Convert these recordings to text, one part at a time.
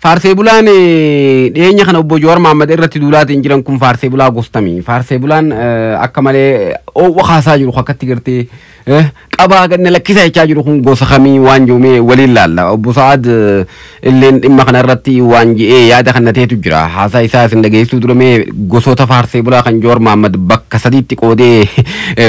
Faarsee bulaan dhiyeenya kana obbo Jawaar Mohaammed irratti duulaatiin jiran kun faarsee bulaa gostamii. Faarsee bulaan akka malee oowwa kaasaa jiru akkatti gartee qabaa ganna lakkisaa jechaa jiru kun gosa kamii waan jiru waliin laalla. Obbo Sa'aad illeen dhimma kana irratti waan je'ee yaada kana ta'etu jira. Haasaa isaa isin dhageessuu dura mee gosoota faarsee bulaa kan Jawaar Mohaammed bakka sadiitti qoodee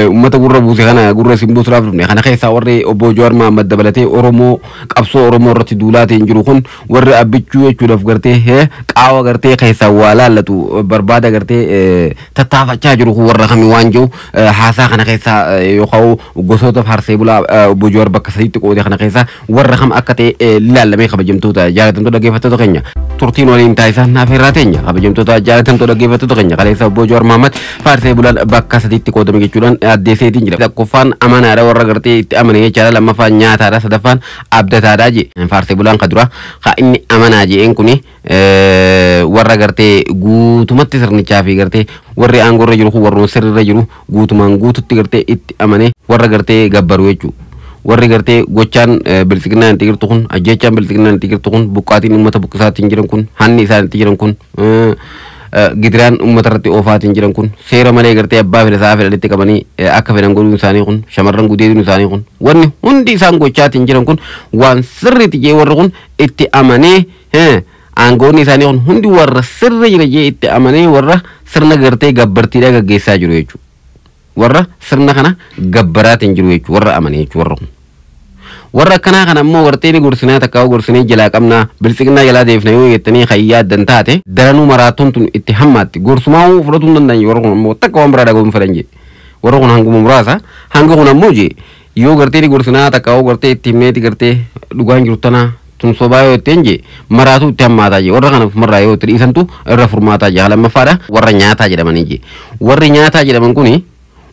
uummata gurra buuse kana gurra isin buusuudhaaf dhufne. Kana keessaa warri obbo Jawaar Mohaammed dabalatee Oromoo qabsoo Oromoo irratti duulaatiin jiru kun warri abbichuu jechuudhaaf gartee qaawa gartee keessaa waa laallatu barbaada gartee tattaafachaa jiru kun warra kamii waan jiru haasaa kana keessaa yookaan gosoota faarsee bulaa obbo Jawaar bakka sadiitti qoode kana keessaa warra kam akka ta'e ilaallamee kabajamtoota jaalatamtoota dhaggeeffattoota keenya turtiin waliin taasisan naaf irraa teenya kabajamtoota jaalatamtoota dhaggeeffattoota keenya kaleessa obbo Jawaar Mohaammed faarsee bulaan bakka sadiitti qoodame jechuudhaan addeesseetiin jira. Tokkoffaan amanaadha warra gartee itti amane jechaadha lammaffaan nyaataadha sadaffaan abdataadha je faarsee bulaan ka dura ka inni amanaa je'een kuni warra gartee guutumatti sirnichaa fi gartee warri aangoorra jiru kun warroon sirriirra jiru guutumaan guututti gartee itti amane warra gartee gabbaru jechuudha. Warri gartee gochaan bilxiginnaan itti jirtu kun ajjechaan bilxiginnaan itti jirtu kun buqqaatiin uummata buqqisaatiin jiran kun hanni isaan itti jiran kun gidiraan uummata irratti oofaatiin jiran kun seera malee gartee abbaa fedha isaa fedhanitti qabanii akka fedhan godhuun isaanii kun shamarran gudeeduun isaanii kun wanni hundi isaan gochaatiin jiran kun waan sirriitti jee warri kun itti amanee aangoonni isaanii kun hundi warra sirri jira jee itti amanee warra sirna gartee gabbartiidhaa gaggeessaa jiru jechuudha. Warra sirna kana gabbaraatiin jiru jechuudha warra amane jechuudha warra kun. Warra akkanaa kana ammoo gartee ni gorsinaa takka gorsinee jalaa qabnaa bilxiginnaa jalaa deefna yoo jettanii kan yaaddan taate daranuu maraatuun tun itti hammaatti gorsumaa fudhatuu hin dandeenye warra kun ammoo takka waan biraa dhaga'uun fedhan jee. Warra kun hanguma muraasa hanga kun ammoo jee yoo gartee ni gorsinaa takka gartee itti himneeti gartee dhugaan jiru tanaa tun sobaa yoo jetteen jee maraatuu itti hammaataa jee warra kana ofumarraa yoo itti dhiisantu irra furmaataa jee lammaffaadha warra nyaataa jedhamanii jee warri nyaataa jedhaman kuni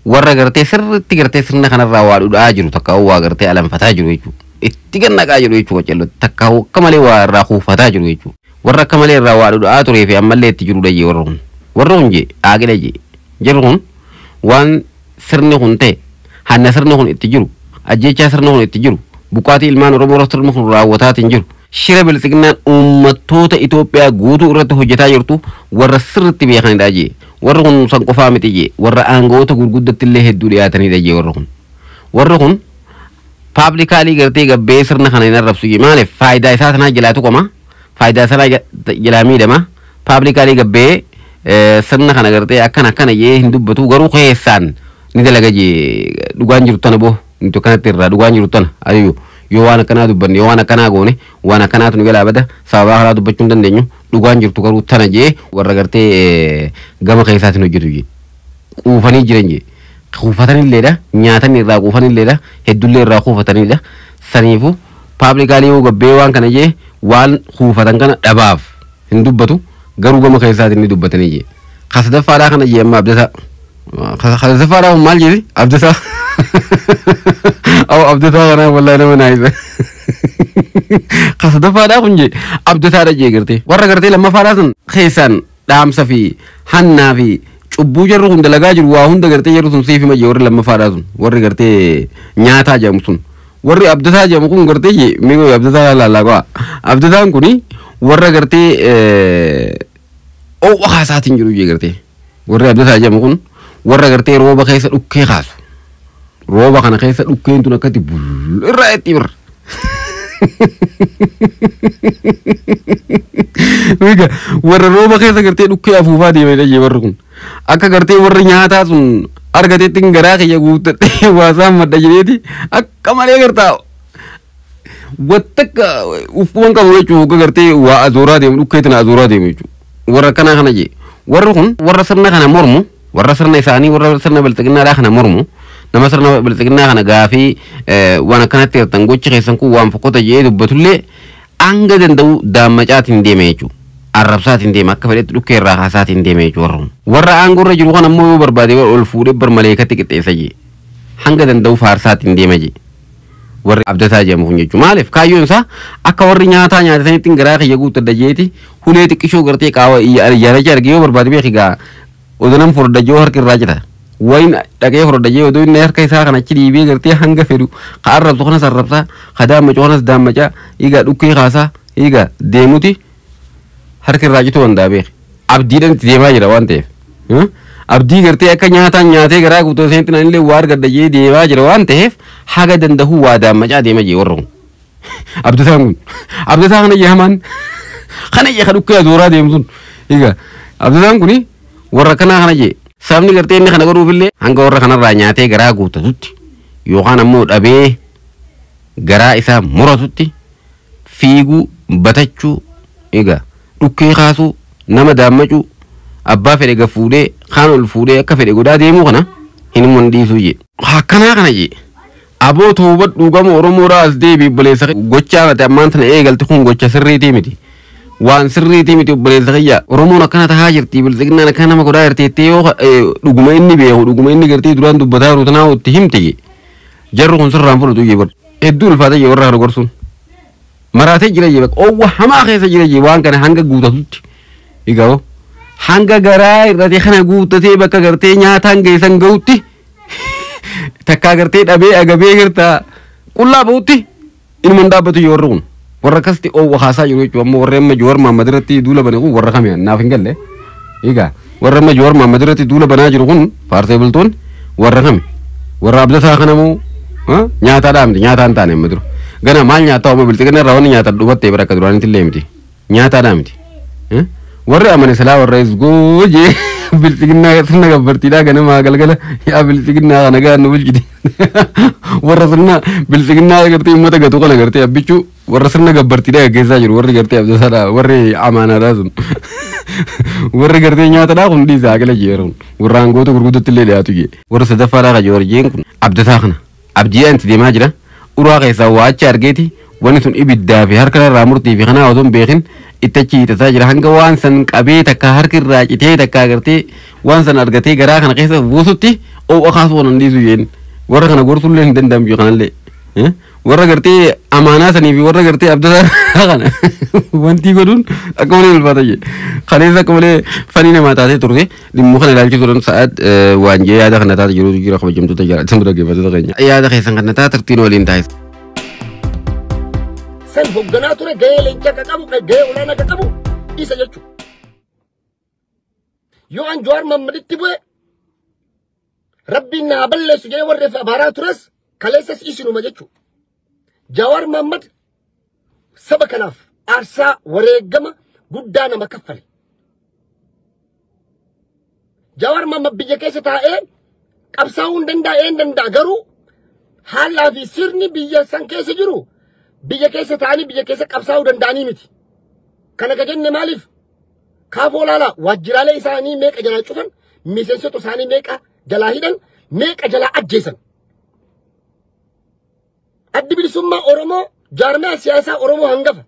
warra gartee sirriitti gartee sirna kanarraa waa dhudhaa jiru takka waa gartee alanfataa jiru jechuudha. Itti gannaqaa jiru jechuudha qacallotti takka akka malee waa irraa kuufataa jiru jechuudha. Warra akka malee irraa waa dhudhaa turee fi ammallee itti jirudha jee warra kun. Warra kun jee aaqila jee jarri kun waan sirni kun ta'e hanna sirni kun itti jiru ajjechaa sirni kun itti jiru buqqaatii ilmaan Oromoo irratti sirni kun raawwataatiin jiru. Shira bilxiginnaan uummattoota Itoophiyaa guutuu irratti hojjetaa jirtu warra sirriitti beekanidha jee. Warri kun san qofaa miti jee warra aangawoota gurguddatti illee hedduu dhiyaatanidha jee warri kun. Warri kun paablikaali gartee gabbee sirna kana hin arrabsu jee maaliif faayidaa isaa sanaa jalaa tuqama faayidaa sanaa jalaa miidhama paablikaali gabbee sirna kana gartee akkana akkana jee hin dubbatu garuu keessaan ni dalaga jee dhugaan jiru tana boo nuti akkanatti irraa dhugaan jiru tana ayyo yoo waan akkanaa dubbanne yoo waan akkanaa goone waan akkanaatu nu jalaa bada sababaa kanaa dubbachuu hin dandeenyu dhugaan jirtu garuu tana jee warra gartee gama keessaatiin hojjetu jee quufanii jiran jee kuufatanilleedha nyaatan irraa quufanilleedha heddullee irraa kuufatanidha saniifu paablikaali yoo gabbee waan kana jee waan kuufatan kana dhabaaf hin dubbatu garuu gama keessaatiin ni dubbatanii jee kasadaffaadhaa kana jee amma abdataa kasadaffaadhaa maal jedhi abdataa aw abdataa kanaa wallahi nama naayisa kasadaffaadhaa kun jee abdataadha jee gartee warra gartee lammaffaadhaa sun keessaan dhaamsa fi hannaa fi cubbuu jarru kun dalagaa jiru waa hunda gartee jarru sun siif hima jee warri lammaffaadhaa sun warri gartee nyaataa jedhamu sun warri abdataa jedhamu kun gartee jee migo abdataa laallaa qo'a abdataan kuni warra gartee oowwa kaasaatiin jiru jee gartee warri abdataa jedhamu kun warra gartee rooba keessa dhukkee kaasu rooba kana keessa dhukkeen tun akkatti bul irraa itti birra. Miga warra rooba keessa gartee dhukkee afuufaa deemanidha jee warri kun akka gartee warri nyaataa sun argateetti garaa kiyya guuttadhee waasaan madda jedheeti akka malee gartaa wattakka uffuman qabu jechuun hogga gartee waa azooraa deemu dhukkee tana azooraa deemu jechuudha warra akkanaa kana jee warri kun warra sirna kana mormu warra sirna isaanii warra sirna bilxiginnaadhaa kana mormu nama sirna bilxiginnaa kana gaafii waan akkanatti hirtan gochi keessan kun waan fokkota jee dubbatullee hanga danda'u daammacaatiin deeme jechuudha. Arrabsaatiin deema akka fedhetti dhukkee irraa kaasaatiin deeme jechuudha warra kun. Warra aangoorra jiru kan ammoo yoo barbaade ol fuudhee barmaleekatti qixxeessa jee hanga danda'u faarsaatiin deema jee. Warri abdataa jedhamu kun jechuudha. Maaliif kaayyoon isaa akka warri nyaataa nyaatatanitti garaa kiyya guuttadha jeeti hulee xiqqishoo gartee qaawa ijaarracha argee yoo barbaade beeki gaa odonan furda joo harki irraa jira. Wayin dhaqee furda jee odoo inni harka isaa kana achi dhiibee gartee hanga fedhu ka arrabsu kanas arrabsaa ka daammacuu kanas daammacaa egaa dhukkee kaasaa egaa deemuti Harki irraa cituu danda'a beeki. Abdiidhaan itti deemaa jira waan ta'eef. Abdii gartee akka nyaataan nyaatee garaa guutuu seentiin anillee waa argadha jee deemaa jira waan ta'eef haga danda'u waa daammacaa deema jee warra kun. Abdataan kun abdataa kana jee hamaan kana jee ka dhukkee dooraa deemu sun. Egaa abdataan kuni warra kanaa kana jee sabni gartee inni kana godhuufillee hanga warra kanarraa nyaatee garaa guutatutti yookaan ammoo dhabee garaa isaa muratutti fiiguu batachuu egaa dhukkee kaasuu nama daammacuu abbaa fedhe gad fuudhee kaan ol fuudhee akka fedhe godhaa deemuu kana hin mun dhiisuu jee. Akkanaa kana jee aboo toobadhuu gama Oromoodhaa as deebi obboleessa gochaa ati ammaan tana eegalte kun gocha sirriitii miti. Waan sirriitii miti obboleessa kiyya Oromoon akkana tahaa jirti bilxiginnaan akkana nama godhaa jirti jettee yoo dhuguma inni beeku dhuguma inni gartee duraan dubbataa jiru tanaa itti himte jee. Jarri kun sirraan fudhatu jee bar. Hedduu ulfaata jee warra kana gorsuun. Maraatee jira jee bakka oowwa hamaa keessa jira jee waan kana hanga guutatutti. Egaa hanga garaa irratti kana guuttatee bakka gartee nyaataan geessan ga'utti takkaa gartee dhabee agabee gartaa qullaa ba'utti inuma hin dhaabbatu yoo warri kun warra akkasitti oowwa haasaa jiru jechuudha ammoo warri amma Jowaar Mahaammad irratti duula bane kun warra kami naaf hin galle egaa warra amma Jowaar Mahaammad irratti duula banaa jiru kun faarsee bultoonni warra kami warra abdataa kana moo nyaataa miti nyaataa hin taane amma dura gana maal nyaataa amma bilxiginna irraa wanni nyaata dhubattee bara akka duraanitti illee miti nyaataa miti. Warri amane silaa warra isgoo jee bilxiginnaa sirna gabbartiidhaa ganamaa galgala yaa bilxiginnaa kana gaan nu bulchiti. Warra sirna bilxiginnaa gartee uummata gatu kana gartee abbichuu warra sirna gabbartiidhaa gaggeessaa jiru warri gartee abdasaadhaa warri amaanaadhaa sun. Warri gartee nyaatadhaa kun dhiisaa gala jeeruun warra aangoota gurguddootti illee dhiyaatu jee. Warra sadaffaadhaa kan Jowaar jeen kun abdataa kana abdiidhaan itti deemaa jira uraa keessaa waa achi argeeti wanni sun ibiddaa fi harka irraa murtii fi kanaa otoo hin beekin itti achi hiixataa jira hanga waan san qabee takka harki irraa citee takka agartee waan san argatee garaa kana keessa buusutti oowwa kaasuu waan dhiisu jeen warra kana gorsuullee hin danda'amu jee kanallee warra gartee amaanaa sanii fi warra gartee abdataa kana wanti godhuun akka malee ulfaata jee kaleessa akka malee fanii namaa taatee turte dhimma kana ilaalchisuudhaan sa'aat waan jee yaada kana taate jiruutu jira kabajamtoota jira isin dhaggeeffattoota keenya yaada keessan kana taate turtiin waliin taasisa. San hoogganaa ture gahee leencaa akka qabu gahee olaanaa akka qabu isa jechuudha. Yoo an Jowaar Mahaammaditti bu'e rabbiin naa balleessu jedhee warra abaaraa tures kaleessas isinuma jechuudha. Jawaar Mahaammad saba kanaaf aarsaa wareegama guddaa nama kaffale. Jawaar Mahaammad biyya keessa taa'ee qabsaa'uu hin danda'e hin danda'a garuu haalaa fi sirni biyya san keessa jiru biyya keessa taa'anii biyya keessa qabsaa'uu danda'anii miti. Kana ka jenne maaliif? Kaafoo laalaa waajjiraalee isaanii meeqa jalaa cufan, miseensota isaanii meeqa jalaa hidhan, meeqa jalaa ajjeesan. Addi bilisummaa Oromoo jaarmaya siyaasaa Oromoo hangafa.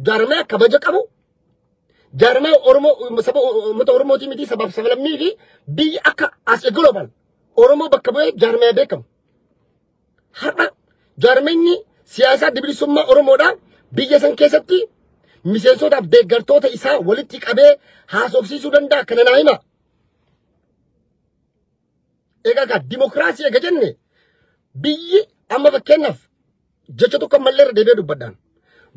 Jaarmaya kabaja qabu. Jaarmaya Oromoo saba uummata Oromootii miti sabaaf sablammii fi biyya akka as a global Oromoo bakka bu'ee jaarmaya beekamu. Har'a jaarmeenyi siyaasaa addi bilisummaa Oromoodhaa biyya san keessatti miseensotaaf deeggartoota isaa walitti qabee haasofsiisuu danda'a kana naa hima. Egaa gaa dimokiraasii eega jenne biyyi amma fakkeenyaaf jecha tokko ammallee irra deebi'ee dubbadhaan.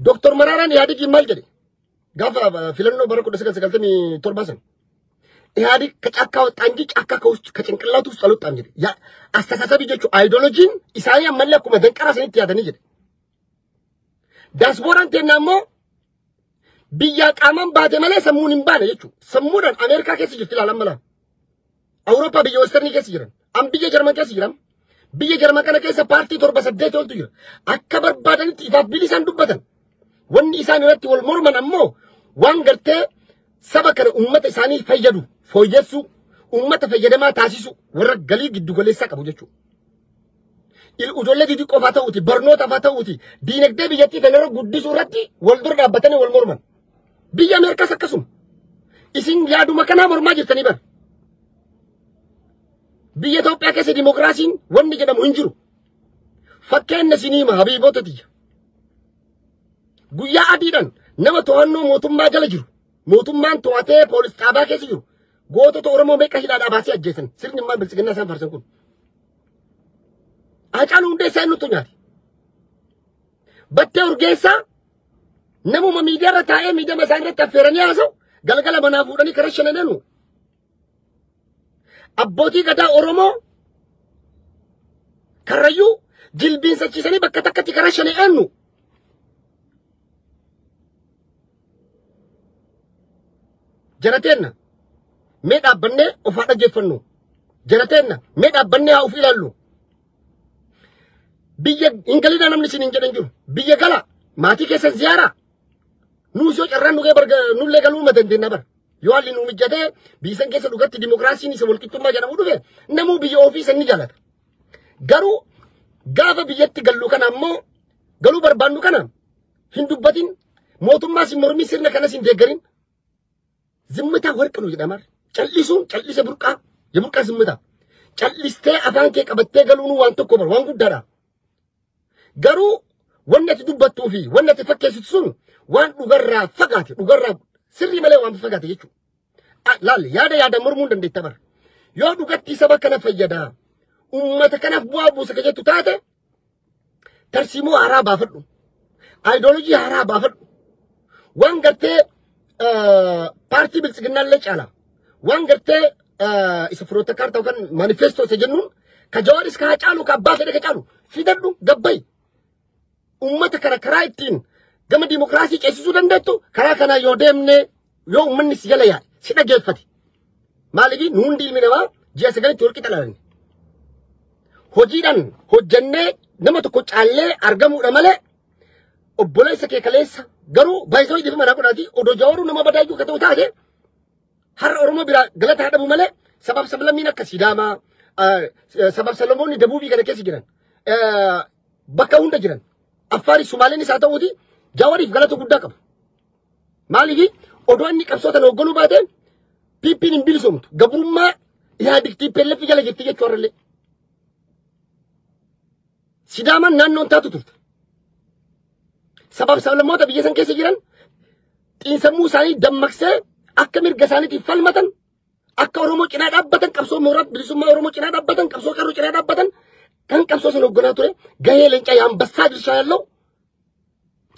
Dooktor Maraaraan Ihaadigiin maal jedhe? Gaafa filannoo bara 1997 san. ኢህአዴግ ከጫካ ወጣ እንጂ ጫካ ከውስጥ ከጭንቅላቱ ውስጥ አልወጣም jedhe. ያ አስተሳሰብ jechuun ideology isaanii ammallee akkuma danqaraa sanitti yaadanii jedhe. Diyaaspooraan teennaa immoo biyyaa qaamaan baate malee sammuun hin baane jechuudha. Sammuudhaan Ameerikaa keessa jirti ilaalan mala. Awurooppaa biyya Westernii keessa jiran. An biyya Jarman keessa jiran. Biyya Jarman kana keessa paartii 7 8 oltu jira. Akka barbaadanitti ifaaf bilisaan dubbatan. Wanni isaan irratti wal morman ammoo waan gartee saba kana uummata isaanii fayyadu fooyyessuu uummata fayyadamaa taasisu warra galii giddugaleessaa qabu jechuudha. Ijoollee xixiqqoo fa'aa ta'uuti barnoota fa'aa ta'uuti diinagdee biyyattii kanarra guddisuu irratti wal dura dhaabbatanii wal morman. Biyya Ameerikaas akkasuma. Isin yaaduma kanaa mormaa jirtanii bara. Biyya Itoophiyaa keessa dimokiraasiin wanni jedhamu hin jiru. Fakkeenya isinii hima habiibota tiyya. Guyyaa adiidhaan nama to'annoo mootummaa jala jiru. Mootummaan to'atee poolis xaabaa keessa jiru. Gootota Oromoo meeqa hidhaadhaa baasee ajjeesan. Sirni immoo bilxiginnaa isaan farsan kun. Haacaaluu Hundeessaa eenyutu nyaate? Battee Urgeessaa namuma miidiyaarra taa'ee miidiyaa isaan irratti affeeranii haasa'u Galgala manaa fuudhanii karaa shanan eenyu? Abbootii gadaa Oromoo Karrayyuu jilbiinsachiisanii bakka takkatti karaa shanan eenyu? Jarateenna mee dhaabbannee of haa dhaggeeffannu. Jarateenna mee dhaabbannee haa of ilaallu. Biyya hin galinaa namni isin hin jedhan jiru. Biyya gala maatii keessan ziyaaraa. Nuus yoo carraan nu ga'e nullee galuu ma dandeenya bara. Yoo haalli nu mijatee biyya san keessa dhugatti dimokiraasiin isa walqixxummaa jedhamu dhufe namuu biyya ofii san ni jaalata. Garuu gaafa biyyatti gallu kana ammoo galuu barbaannu kana hin dubbatin mootummaas hin mormin sirna kanas hin deeggarin. ዝምታ ወርቅ ነው jedhamar callisuun callise burqaa የቡርቃ ዝምታ callistee afaan kee qabattee galuun waan tokko bar waan guddaadha. Garuu wanni ati dubbattuu fi wanni ati fakkeessitu sun waan dhugarraa fagaate dhugarraa sirrii malee waan fagaate jechuudha. Laal yaada yaada mormuu hin dandeetta bara. Yoo dhugatti saba kana fayyada uummata kanaaf bu'aa buusa ka jettu taate tarsiimoo haaraa baafadhu. Aayidooloojii haaraa baafadhu. Waan gartee paartii biltsiginnaa illee caala. Waan gartee isa firoota kaartaa yookaan manifestoo isa jennuun ka Jawaaris ka Hacaalu ka abbaa fedhe ka caalu fidadhu gabbayi. Uummata kana karaa ittiin gama dimokiraasii ceesisuu dandeettu karaa kanaa yoo deemne yoo uummanni si jala yaa'e si dhageeffate. Maaliif nu hundi ilmi namaa ji'a 9tti wal qixa dhalanne. Hojiidhaan hojjannee nama tokko caallee argamuudha malee obboleessa kee kaleessa garuu baay'isoo dhiifama manaa godhaati odoo Jawaaruu nama badaa iyyuu ka ta'u taate har'a Oromoo biraa galata haa dhabu malee sabab sablammiin akka Sidaamaa sabab sablammoonni Dabuubii kana keessa jiran bakka hunda jiran Affaaris Sumaaleenis haa ta'uuti Jawaariif galata guddaa qabu. Maaliif odoo inni qabsoo tana hoogganuu baate PP'n hin bilisoomtu gabrummaa Ihaadig TPLF jala jirti jechuu har'allee. Sidaamaan naannoon taatu turte. Sabab sablammoota biyya san keessa jiran xiinsammuu isaanii dammaqsee akka mirga isaaniitiif falmatan akka Oromoo cinaa dhaabbatan qabsoo mooraa bilisummaa Oromoo cinaa dhaabbatan qabsoo qarroo cinaa dhaabbatan kan qabsoo sana hoogganaa ture gahee leencaa የአንበሳ ድርሻ ያለው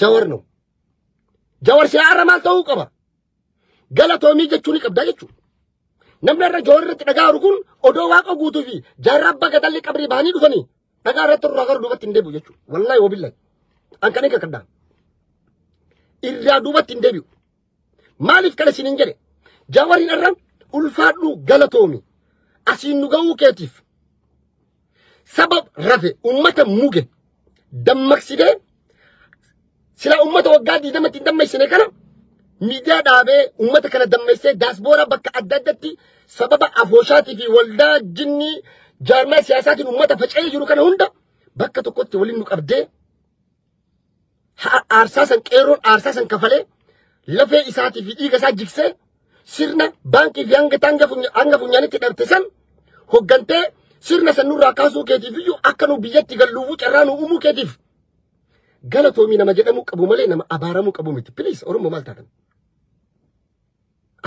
ጃዋር ነው። Jawaar silaa maal ta'uu qaba? Galatoomii jechuu ni qabdaa jechuudha. Namni irra Jawaar irratti dhagaa haru kun odoo waaqa guutuu fi jaarraa abbaa gadaallee qabrii bahanii dhufanii dhagaa irratti irraa gara duubatti hin deebi'u jechuudha. Wallaahi wabillahi. An kan eega kadhaa. Irraa duubatti hin deebi'u. Maaliif kana isin hin jedhe? Jawaariin irra ulfaadhu galatoomi. Asiin nu ga'uu keetiif. Sabab rafe uummata muge dammaqsidee sila uummata waggaa 20tti hin dammeessine kana miidiyaa dhaabee uummata kana dammeessee daasboora bakka adda addatti sababa afooshaatii fi waldaa jinnii jaarmaa siyaasaatiin uummata faca'ee jiru kana hunda bakka tokkotti waliin nu qabdee aarsaa san qeerroon aarsaa san kafalee lafee isaatii fi dhiiga isaa jigsee sirna baankii fi hanga funyaanitti dhabte san hoggantee sirna san nurraa kaasuu keetiif iyyuu akka nu biyyatti galluufuu carraa nu uumuu keetiif galatoomii nama jedhamuu qabu malee nama abaaramuu qabu miti. Please Oromoo maal taatan?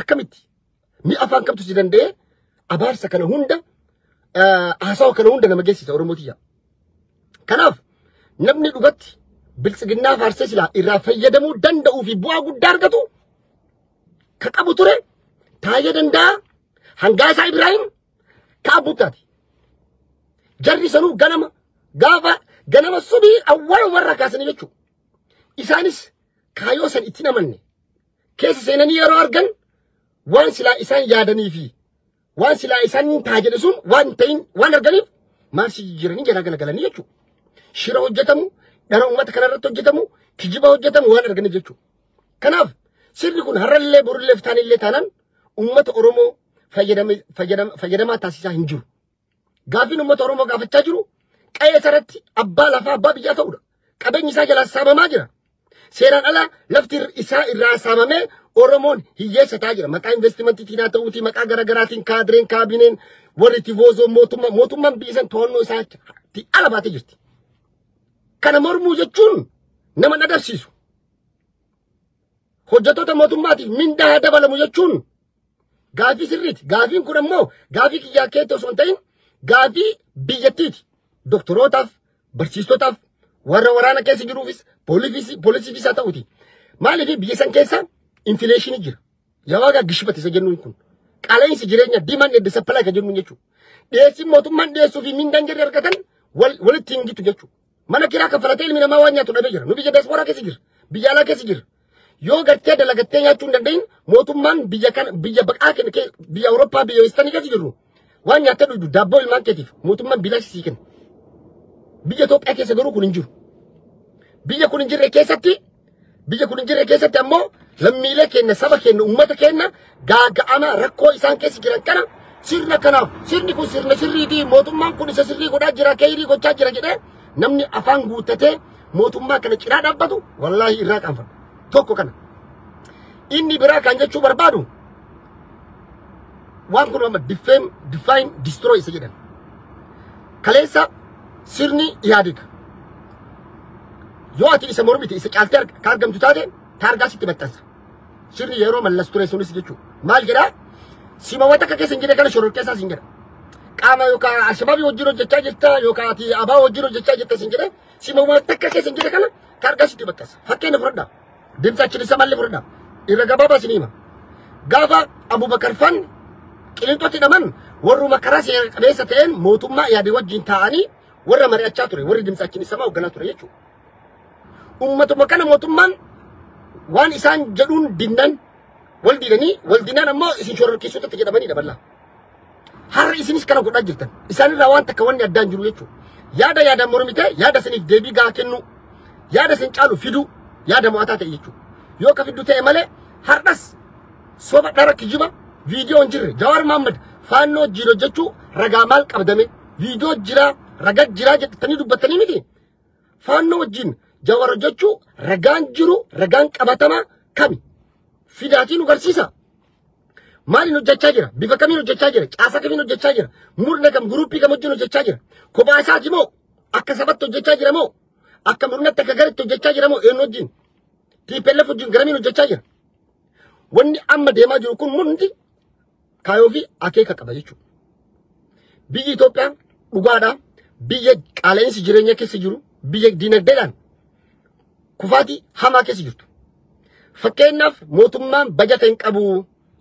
Akkamitti? Mi afaan qabtu si danda'ee abaarsa kana hunda haasawa kana hunda nama geessisa Oromoo tiyya. Kanaaf namni dhugatti biltsiginnaa faarsee silaa irraa fayyadamuu danda'uu fi bu'aa guddaa argatu ka qabu ture Taayee Danda'a Hangaasaa Ibraahim ka Abbuttaati. Jarri sanuu ganama gaafa ganama subii awwaalumarraa kaasanii jechuudha. Isaanis kaayyoo san itti namanne keessa seenanii yeroo argan waan silaa isaan yaadanii fi waan silaa isaan taa jedhe sun waan ta'in waan arganiif maal si jijjiiranii jalaa galagalanii jechuudha. Shira hojjetamu, dhara uummata kanarratti hojjetamu, kijiba hojjetamu waan arganiif jechuudha. Kanaaf sirri kun har'allee borullee fitaanillee taanaan uummata Oromoo fayyadamaa taasisaa hin jiru. Gaafiin uummata Oromoo gaafachaa jiru qe'ee sarratti abbaa lafaa abbaa biyyaa ta'uudha. Qabeenyi isaa jalaa saamamaa jira. Seeraan ala lafti isaa irraa saamamee Oromoon hiyyeessa ta'aa jira. Maqaa investimantiitiin haa ta'uutii maqaa garaagaraatiin kaadireen kaabineen warri tifoozoo mootummaan biyya san to'annoo isaatti ala baatee jirti. Kana mormuu jechuun nama agarsiisu. Hojjettoota mootummaatiif mindaa haa dabalamu jechuun gaafii sirriiti. Gaafiin kun ammoo gaafii kiyyaa keetti osoo hin ta'in gaafii biyyattiiti. Doktorootaaf, barsiistotaaf, warra waraana keessa jiruufis, poolisiifis haa ta'uuti. Maaliif biyya san keessa infileeshinii jira. የዋጋ ግሽበት isa jennuun kun qaala'insi jireenya demand and supply ka jennuun jechuudha. Dhiyeessiin mootummaan dhiyeessuu fi mindaan jarri argatan walitti hin gitu jechuudha. Mana kiraa kaffalatee ilmi namaa waan nyaatu dhabee jira. Nu biyya diaspooraa keessa jira. Biyya alaa keessa jira. Yoo gartee dalagattee nyaachuu hin danda'in mootummaan biyya kana biyya baqaa kenna biyya Awurooppaa biyya Westanii keessa jirru waan nyaattee dhugdu daabboo ilmaan keetiif mootummaan bilaashi sii kenna. Biyya Itoophiyaa keessa garuu kun hin jiru. Biyya kun hin jirre keessatti biyya kun hin jirre keessatti ammoo lammiilee keenya saba keenya uummata keenya gaaga'ama rakkoo isaan keessa jiran kana sirna kanaaf sirni kun sirna sirriitii mootummaan kun isa sirrii godhaa jira keeyrii gochaa jira jedhee namni afaan guuttatee mootummaa kana cinaa dhaabbatu wallaahi irraa qaanfadha. Tokko kana. Inni biraa kan jechuu barbaadu waan kun amma defame, define, destroy isa jedhan. Kaleessa sirni Ihaadig yoo ati isa mormite isa caaltee ka argamtu taate taargaa sitti maxxansa. Sirni yeroo Mallas ture sunis jechuudha. Maal jedhaa? Simawwan takka keessa hin jirre kana shororkeessaa siin jedha. Qaama yookaan Alshabaabii wajjin hojjechaa jirta yookaan ati Abaa wajjin hojjechaa jirta siin jedhe simawwan takka keessa hin jirre kana taargaa sitti maxxansa. Fakkeenya fudhadhaa. Dimtsaachin isa malli fudhadhaa. Irra gabaabaa isin hima. Gaafa Abubakar Fan Qilinxootti hidhaman warruma karaa seera qabeessa ta'een mootummaa yaade wajjin taa'anii warra mari'achaa ture warri dimtsaachin isa hoogganaa ture jechuudha. Uummatuma kana mootummaan waan isaan jedhuun dinnan wal diinanii wal diinaan ammoo isin shororkeessitoota jedhamanii dabala. Har'a isinis kana godhaa jirtan. Isaanirraa waan takka wanni addaan jiru jechuudha. Yaada yaadaan mormite yaada isiniif deebii gahaa kennu yaada isin caalu fiduu yaada mo'ataa ta'e jechuudha. Yoo ka fiddu ta'e malee har'as soba dhara kijiba viidiyoo hin jirre Jawaar Mohaammed faannoo jiru jechuu ragaa maal qabdame viidiyoo jira ragaa jira jettanii dubbattanii miti. Faannoo wajjin Jawaar jechuu ragaan jiru ragaan qabatamaa kami fidaatiin nu garsiisa. Maaliin hojjechaa jira? Bifa kamiin hojjechaa jira? Caasaa kamiin hojjechaa jira? Murna kam guruppii kam wajjin hojjechaa jira? Kophaa isaati moo? Akka sabatti hojjechaa jira moo? Akka murnatti akka gareetti hojjechaa jira moo? Eenyu wajjin? TPLF wajjin garamiin hojjechaa jira? Wanni amma deemaa jiru kun hundi kaayoo fi akeeka qaba jechuudha. Biyyi Itoophiyaa dhugaadhaa biyya qaala'insi jireenya keessa jiru biyya dinagdeedhaan kufaatii hamaa keessa jirtu. Fakkeenyaaf mootummaan bajata hin qabu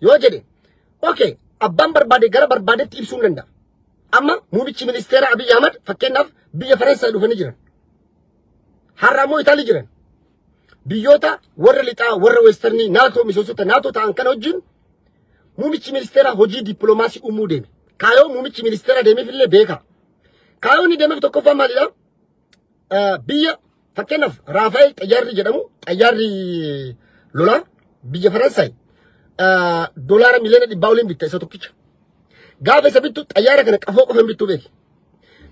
yoo jedhe okay abbaan barbaade gara barbaadetti ibsuu hin danda'a. Amma muummichi ministeera Abiy Ahmad fakkeenyaaf biyya Faransaay dhufanii jiran. Har'a immoo Itaalii jiran. Biyyoota warra lixaa warra westernii naatoo miseensota naatoo ta'an kana wajjin muummichi ministeera hojii dippiloomaasii uumuu deeme. Kaayoo muummichi ministeera deemeef illee beeka. Kaayoo inni deemeef tokkoffaa maalidha? Biyya fakkeenyaaf Raafaa'el xayyaarri jedhamu xayyaarri lolaa biyya Faransaay $100 million oliin bitta isa tokkicha. Gaafa isa bittu xayyaara kana qafoo qofa hin bittu beeki.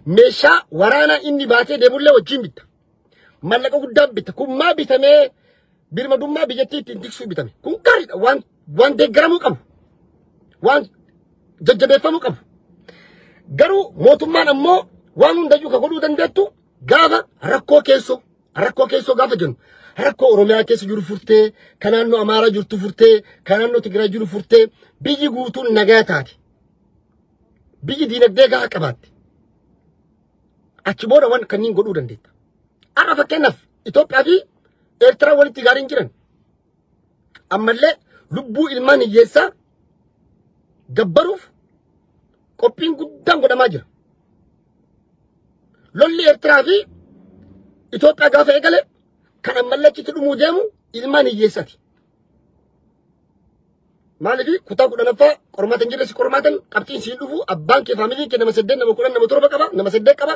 Meeshaa waraanaa inni baatee deemullee wajjin bitta. Mallaqa guddaan bitta. Kun maa bitamee birmadummaa biyyattii ittiin tiksuu bitame. Kun gaariidha. Waan deeggaramuu qabu. Waan jajjabeeffamuu qabu. Garuu mootummaan ammoo waan hundayyuu ka godhuu dandeettu gaafa rakkoo keessoo gaafa jennu rakkoo Oromiyaa keessa jiru furtee, kan naannoo Amaaraa jirtu furtee, kan naannoo Tigraay jiru furtee biyyi guutuun nagaa taate. Biyyi diinagdee gahaa qabaatte. Achi booda waan kanneen godhuu dandeetta. Har'a fakkeenyaaf Itoophiyaa fi Eertiraa walitti gaariin jiran. Ammallee lubbuu ilmaan hiyyeessaa gabbaruuf qophiin guddaan godhamaa jira. Lolli Eertiraa fi Itoophiyaa gaafa eegale kan ammallee achitti dhumuu deemu ilmaan hiyyeessaati. Maaliif kutaa 10ffaa qormaata hin jirre si qormaatan qabxiin siin dhufu abbaan kee faamiliin kee nama 8 nama 10 nama 7 qaba nama 8 qaba.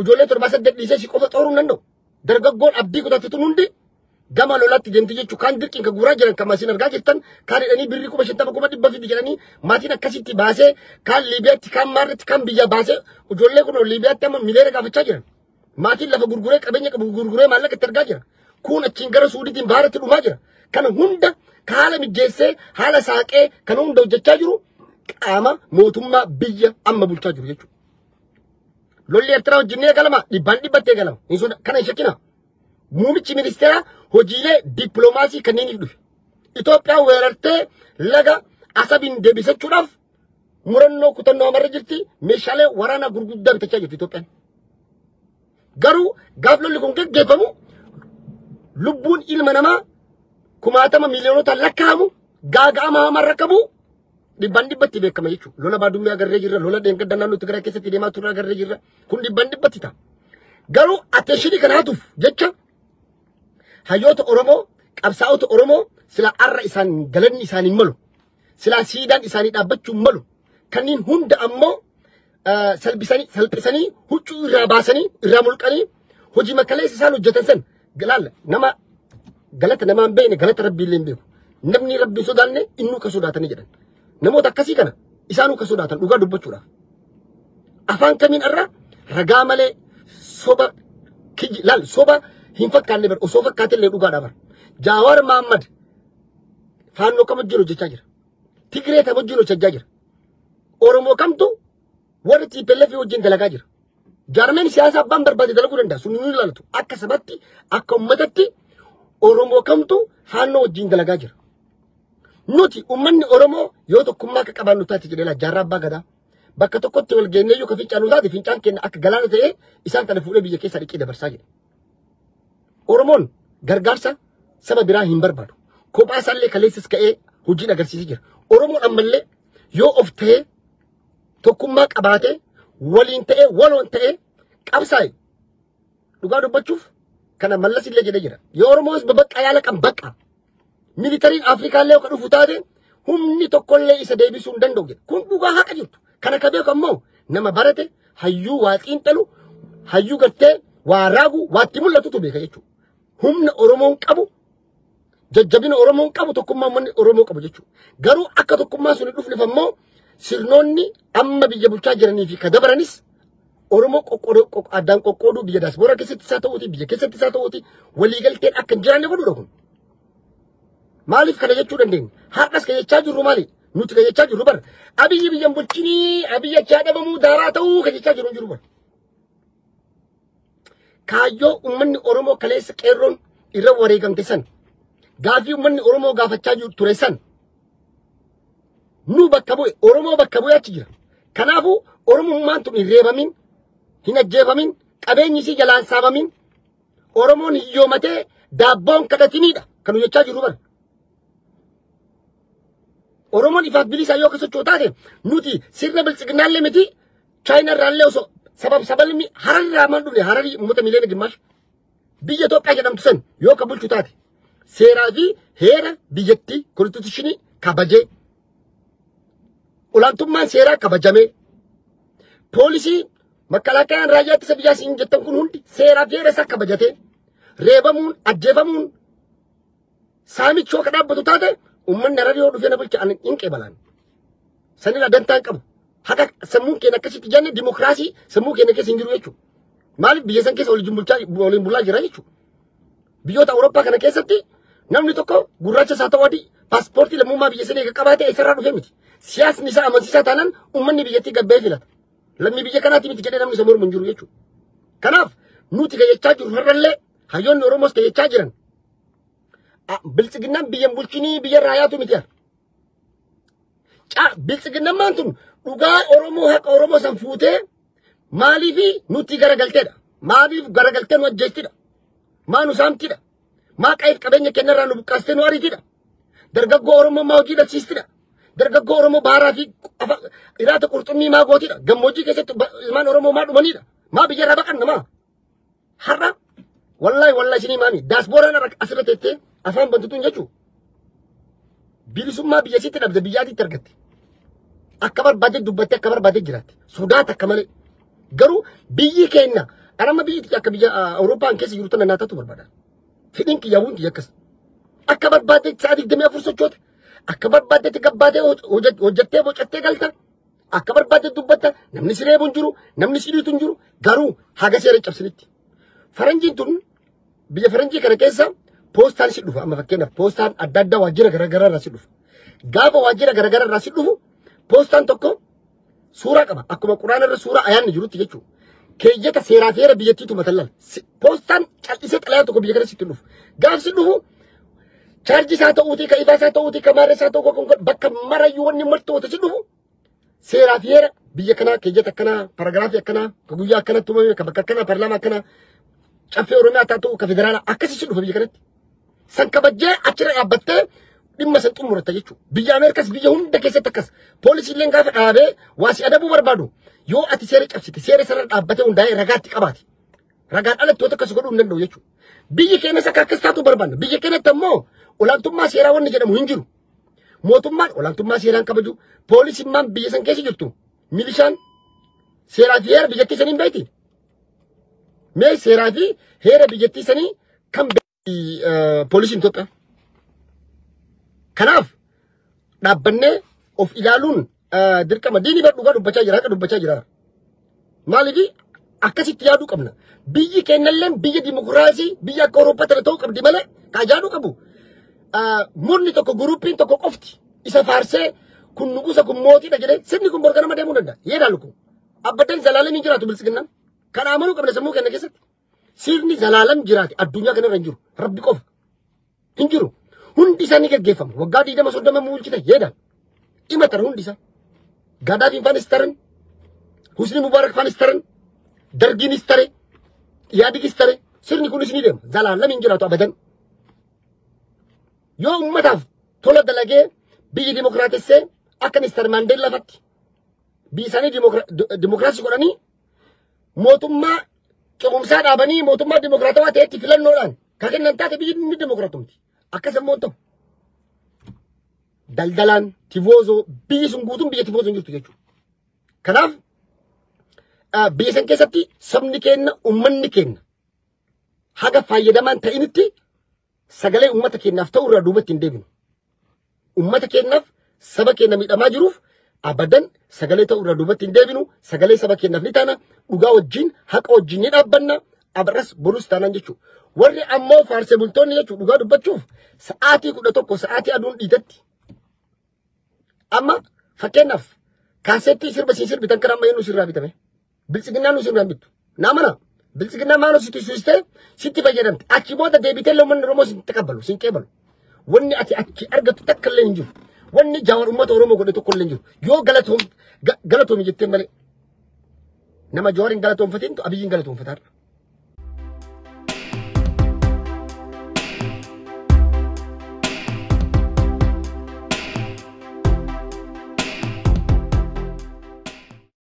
Ijoollee 7 8 dhiisee si qofa xooruu hin danda'u. Dargaggoon abdii kutatte tun hundi gama lolaatti deemti jechuun kaan dirqiin kan guuraa jiran kan masiin argaa jirtan kaan hidhanii birrii 50,000 100,000 fidi jedhanii maatiin akkasitti baasee kaan Liibiyaatti kaan Maarritti kaan biyya baasee ijoollee kun Liibiyaatti amma miliyoona gaafachaa jiran. Maatiin lafa gurguree qabeenya qabu gurguree maallaqa itti argaa jira. Kun achiin gara Suudiitiin baaratti dhumaa jira. Kana hunda haala mijeessee haala saaqee kana hunda hojjechaa jiru qaama mootummaa biyya amma bulchaa jiru jechuudha. Lolli Eertiraa wajjin ni eegalama dhibbaan dhibbatti eegalama. Kana hin shakkina. Muummichi ministeeraa hojiilee dippiloomaasii kanneeniif dhufe. Itoophiyaa weerartee laga Asabiin deebisachuudhaaf murannoo kutannoo amarra jirti. Meeshaalee waraanaa gurguddaa bitachaa jirti Itoophiyaan. Garuu gaaf lolli kun geggeeffamu lubbuun ilma namaa kumaatama miiliyoonota lakkaa'amu Gaaga'ama hamaa rakkabu dhibbaan dhibbatti beekama jechuudha. Lola baadummaa agarree jirra. Lola dheengadda naannoo Tigraay keessatti deemaa turre agarree jirra. Kun dhibbaan dhibbatti ta'a. Garuu attention kanaatuuf jecha hayyoota Oromoo, qabsaa'ota Oromoo sila arra isaan galanni isaanii malu, sila siidaan isaanii dhaabbachuu malu, kanneen hunda ammoo salphisanii huccuu irraa baasanii irraa mulqanii hojii makaleessa isaan hojjetan san galaala nama galata namaa hin beekne galata rabbii illee hin beeku. Namni rabbi sodaanne innuu ka sodaatanii jedhan. Namoota akkasii kana isaanuu ka sodaatan dhugaa dubbachuudhaaf. Afaan kamiin irra ragaa malee soba laal soba hin fakkaanne bar osoo fakkaate illee dhugaadha bar. Jawaar Mohammad faannoo kam wajjin hojjechaa jira. Tigree tam wajjin hojjechaa jira. Oromoo kamtu warra TPLF wajjin dalagaa jira. Jaarmeen siyaasaa abbaan barbaade dalaguu danda'a. Sun nu ilaalatu. Akka sabatti akka uummatatti Oromoo kamtu faannoo wajjin dalagaa jira. Nuti uummanni Oromoo yoo tokkummaa akka qabaannu taate jedhee laa jaarraa abbaa gadaa. Bakka tokkotti wal geennee yoo ka fincaannu taate fincaan keenya akka galaana ta'ee isaan kana fuudhee biyya keessaa dhiqee dabarsaa jira. Oromoon gargaarsa saba biraa hin barbaadu. Kophaa isaallee kaleessas ka'ee hojiin agarsiisee jira. Oromoon ammallee yoo of ta'ee tokkummaa qabaatee waliin ta'ee waloon ta'ee qabsaa'e dhugaa dubbachuuf kana Mallas illee jedhee jira. Yoo Oromoos babaqqa yaala kan baqqa. Militariin Afrikaallee yoo ka dhufu taate humni tokkollee isa deebisuu hin danda'u jedha. Kun dhugaa haqa jirtu. Kana ka beeku ammoo nama barate hayyuu waa xiinxalu hayyuu gartee waa raagu waatti mul'atutu beeka jechuudha. Humna Oromoon qabu jajjabina Oromoon qabu tokkummaa uummanni Oromoo qabu jechuudha. Garuu akka tokkummaa sun hin dhufneef ammoo sirnoonni amma biyya bulchaa jiranii fi ka dabaranis Oromoo addaan qoqqooduu biyya daasboora keessatti isaa ta'uuti biyya keessatti isaa ta'uuti waliigalteen akka hin jiraanne godhuudha kun. Maaliif kana jechuu dandeenya? Har'as ka jechaa jirru maali? Nuti ka jechaa jirru bar Abiyyi biyyan bulchinii Abiyyi achaa dhabamuu daaraa ta'uu ka jechaa jiru hin jiru bar. Kaayyoo uummanni Oromoo kaleessa qeerroon irra wareegamte san gaafii uummanni Oromoo gaafachaa jiru ture san nu bakka bu'e Oromoo bakka bu'e achi jira. Kanaafuu Oromummaan tun hin reebamin, hin ajjeefamin, qabeenyi isii jalaan saamamin, Oromoon hiyyoomatee daabboon kadhatiniidha kan hojjechaa jiru bar. Oromoon ifaaf bilisaa yoo akka socho'u taate nuti sirna biltsiginnaallee miti Chaayinaa irraallee osoo sabab sabalmi Hararraa maal dhufne Hararii uummata miliyoona gimaash biyya Itoophiyaa jedhamtu san yoo ka bulchu taate seeraa fi heera biyyattii konstituushinii kabajee olaantummaan seeraa kabajamee poolisii makkalaakayaan raayyaa ittisa biyyaa siin jettan kun hundi seeraa fi heera isaa kabajatee reebamuun ajjeefamuun saamichi yoo ka dhaabbatu taate uummanni Hararii yoo dhufee na bulcha ani hin qeebalaan. Sanirraa dantaa hin qabu. Haqa sammuun keenya akkasitti jenne dimokiraasii sammuu keenya keessa hin jiru jechuudha. Maaliif biyya san keessa waliin bulaa jira jechuudha. Biyyoota Awurooppaa kana keessatti namni tokko gurraacha isaa ta'uu adii paaspoortii lammummaa biyya sanii eega qabaate eessarraa dhufee miti. Siyaasni isaa amansiisaa taanaan uummanni biyyattii gabbee filata. Lammii biyya kanaati miti jedhee namni isa mormu hin jiru jechuudha. Kanaaf nuti ka jechaa jirru har'allee hayyoonni Oromoos ka jechaa jiran biltsiginnaan biyyan bulchinii biyya raayaatu miti har'a. Biltsiginnaan tun dhugaa Oromoo haqa Oromoo san fuutee maaliif nuti garagalteedha? Maaliif garagaltee nu ajjeestidha? Maa nu saamtidha? Maa qabeef qabeenya kennarraa nu buqqaastee nu ariitidha? Dargaggoo Oromoo maa hojii dhabsiistidha? Dargaggoo Oromoo baaraa fi iraata qurxummii maa gootidha? Gammoojjii keessatti ilmaan Oromoo maa dhumanidha? Maa biyyarraa baqanna maa? Har'a wallahi wallahi isinii maami daasbooraan asirra teettee afaan bantutuun jechuu bilisummaa biyya sitti dhabde biyyaatitti argatte. Akka barbaade dubbatte akka barbaade jiraatte. Sodaata akka malee. Garuu biyyi keenya anamma biyyi akka biyya Awurooppaan keessa jiru tana naatatu barbaada. Fedhiin kiyyaawwan kiyya akkas. Akka barbaade sa'a 24 sochoota. Akka barbaaddetti gabbaatee hojjettee bocattee galta. Akka barbaadde dubbatta. Namni si reebu hin jiru. Namni si dhiitu hin jiru. Garuu haga seera hin cabsinitti. Faranjiin tun biyya faranjii kana keessa poostaan si dhufa. Amma fakkeenyaaf poostaan adda addaa waajjira garaagaraa irraa si dhufa. Gaafa waajjira garaagaraa irraa si dhufu poostaan tokko suuraa qaba. Akkuma quraana irra suuraa ayaanni jirutti jechuudha. Keeyyata seeraa fi heera biyyattiitu matallal. Poostaan callisee xalayaa tokko biyya kana sitti dhufu. Gaaf si dhufu chaarjii isaa ta'uutii, ka ifaa isaa ta'uutii, ka maarree isaa ta'uu bakka marayyuu wanni martoota si dhufu seeraa fi heera biyya kanaa keeyyata akkanaa, paragiraafii akkanaa, ka guyyaa akkanatti uumame, ka bakka akkanaa, paarlaamaa akkanaa, caffee Oromiyaa taa ta'uu, ka federaalaa akkasii si dhufa biyya kanatti. San kabajjee achirra dhaabbattee Dhimma san xumuratta jechuudha. Biyya Ameerikaas biyya hunda keessatti akkas. Poolisiilleen gaafa dhaabee waa si adabuu barbaadu yoo ati seera cabsite seera sarara dhaabbatee hundaa'ee ragaatti qabaati. Ragaan alatti yoo akkas godhuu hin danda'u jechuudha. Biyyi keenyas akka akkas taatu barbaanna. Biyya keenyatti ammoo olaantummaa seeraa wanni jedhamu hin jiru. Mootummaan olaantummaa seeraan kabaju poolisummaan biyya san keessa jirtu milishaan seeraa fi heera biyyattii sanii hin beekti. Mee seeraa fi heera biyyattii sanii kan poolisiin Itoophiyaa. Kanaaf dhaabbannee of ilaaluun dirqama diinii bar dhugaa dubbachaa jira haqa dubbachaa jira. Maaliif akkasitti yaaduu qabna. Biyyi keenyallee biyya dimokiraasii biyya akka Awurooppaa tana ta'uu qabdi malee kan yaaduu qabu. Murni tokko guruupiin tokko qofti isa faarsee kun nugusa kun mootiidha jedhee sirni kun borga nama deemuu danda'a. Yeedaalu kun abbadan zalaalam hin jiraatu bilisiginnaan. Kan amanuu qabna sammuu keenya keessatti. Sirni zalaalam jiraate addunyaa kanarra hin jiru. Rabbi qofa hin jiru. Hundi isaa ni gaggeeffama. Waggaa 20 30 bulchite yeedaan. Dhima tara hundi isaa. Gaadaafiin faanis taran. Husni Mubaarak faanis taran. Dargiinis tare. Yaadigis tare. Sirni kunis ni deema. Zalaalam hin jiraatu abadan. Yoo uummataaf tola dalagee biyyi dimokiraatessee akka Mister Maandeellaa fatti biyyi isaanii dimokiraasii godhanii mootummaa cehumsaa dhaabanii mootummaa dimokiraatawaa ta'etti filannoodhaan kan kennan taate biyyi ni dimokiraatomti. Akkas immoo ta'u daldalaan tifoozoo biyyi sun guutuun biyya tifoozoo hin jirtu jechuudha. Kanaaf biyya san keessatti sabni keenya uummanni keenya haga fayyadamaan ta'initti sagalee uummata keenyaaf ta'u irraa duubatti hin deebinu. Uummata keenyaaf saba keenya miidhamaa jiruuf abadan sagalee ta'u irraa duubatti hin deebinu. Sagalee saba keenyaaf ni taana. Dhugaa wajjin haqa wajjin ni dhaabbanna. Abarras borus taanaan jechuudha. Warri ammoo faarsee bultoonni jechuudha dhugaa dubbachuuf sa'aatii 11 sa'aatii aduun dhiitetti. Amma fakkeenyaaf kaasettii sirba siin sirbitan kan amma eenyu sirraa bitame. Biltsiginnaan nu sirraa bittu. Naa mana biltsiginnaa maal sitti suustee sitti fayyadamte. Achi booda deebitee uummanni Oromoo sin taqabbalu sin qeebalu. Wanni ati achi argattu takka illee hin jiru. Wanni Jawaar uummata Oromoo godhe tokko illee hin jiru. Yoo galatoomi jettee malee nama Jawaar hin galatoonfatintu Abiyyiin galatoonfataadha.